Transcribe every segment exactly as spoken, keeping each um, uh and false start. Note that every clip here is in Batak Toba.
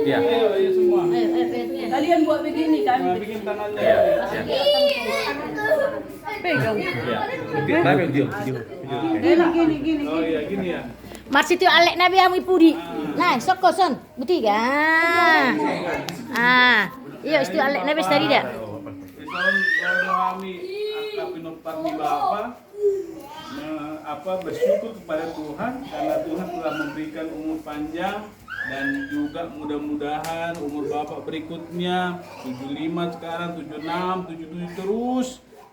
Iya. Ayo, ayo semua. Ayo, ayo, ayo. Kalian buat begini, kami. Nah, bikin tangannya. Iya, iya. Pegang. Iya. Oke, taruh, diam, diam, diam. Gini, gini, gini, oh, gini. Iya, gini ya. Masih tu alek nabi amu ipudi. Ah. Nah, soko son. Butiga. Ah. Iya, itu alek nabi tadi dah. Ison, doa kami, angka pinompar ni Bapa. Me-, apa, bersyukur kepada Tuhan karena Tuhan telah memberikan umur panjang dan juga mudah-mudahan umur Bapak berikutnya tujuh lima sekarang, tujuh enam, tujuh tujuh terus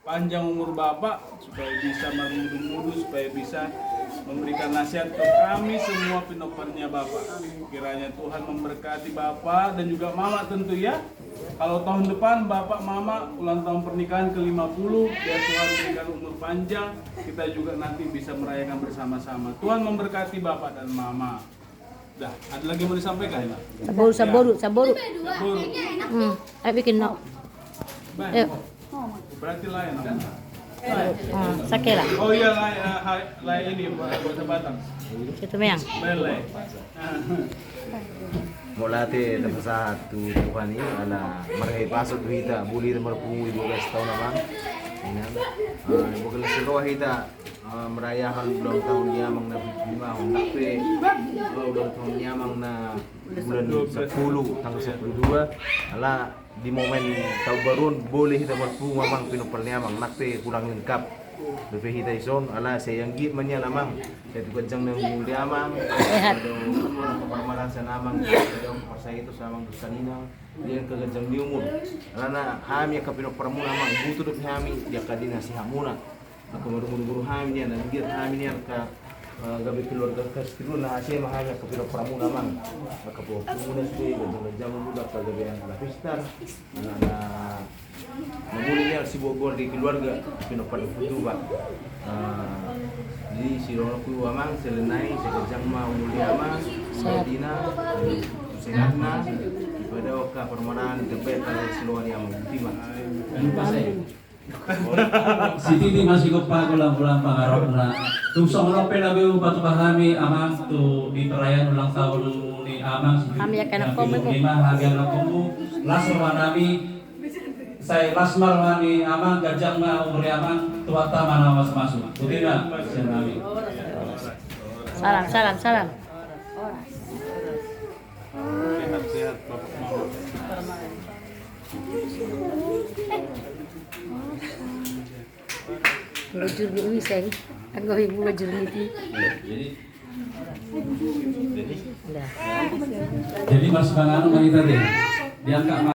panjang umur Bapak supaya bisa marmudu-mudu, supaya bisa memberikan nasihat ke kami semua pinomparnya Bapak. Kiranya Tuhan memberkati Bapak dan juga Mama tentu ya. Kalau tahun depan Bapak Mama ulang tahun pernikahan ke lima puluh, biar Tuhan berikan umur panjang, kita juga nanti bisa merayakan bersama-sama. Tuhan memberkati Bapak dan Mama. Dah, ada lagi mau disampaikan? Saboru, saboru, saboru. Saboru. Hmm, ayo bikin no. Bah, ayo. Berarti lain namanya. Hmm, sakela. Oh iya, lain, eh, hai-, lain ini, bahasa Batak. Situ meang. Lain, lain. Mauliate tapasahat tu Tuhan i, ala marhite pasu do hita, boli hita marpungu di bagas taon, Amang. Inang, eh, di bagas ni roha hita, eh, merayakan ulang tahun ni Amang na pitu pulu lima on, ndang pe, eh, ulang tahun ni Amang na bulan sampulu, tanggal sampulu dua, ala di momen taon baru on, boli hita marpungu, Amang, pinompar ni Amang, ndang pe kurang lengkap dope hita dison, ala sai anggiat ma nian, Amang, sai tu ganjang na umur ni Amang, sehat, pada umur na pamarasa ni Amang, pada umur parsahiton ni Amang dohot Inang, di angka ganjang ni umur. Alana hami angka pinomparmuna, Amang, butuh dope hami di angka di na sihamuna. Angka marumur-umur hami nian, anggiat hami nian angka, eh, gabe keluarga, angka sitiruon na hasea ma hami angka pinomparmuna, Amang. Angka pinompar-pinompar sude, ganjang-ganjang umur, angka gabe anak na pistar, anak na, na boli nian siboan-boan di keluarga, pinompar ni Tuhan, Pak. Eh, jadi sidongan tu, Amang, selain nai, sai ganjang ma umur ni Amang, sehat, ina, sehatna, dipadao angka parmaraan, terbaik angka siloan ni Amang, boti ma. Terima kasih. Sititi ma sigompa, golang-golang pangarahutna. Tung songon on pe na boi hupatupa hami, Amang, tu di perayaan ulang tahun ni Amang. Hami angka anakkonmu. Lima, hami anakkonmu. Las rohanami. Sai las ma roha ni Amang, ganjang ma umur ni Amang, Tuhanta ma na mamasu-masu. Boti ma sian hami. Salam, salam, salam. Sehat-sehat, Bapak Mama. Bujur ni miseng, anggo bujur ni ti. Jadi, jadi mas manganu ma hita deh. Diangkat ma.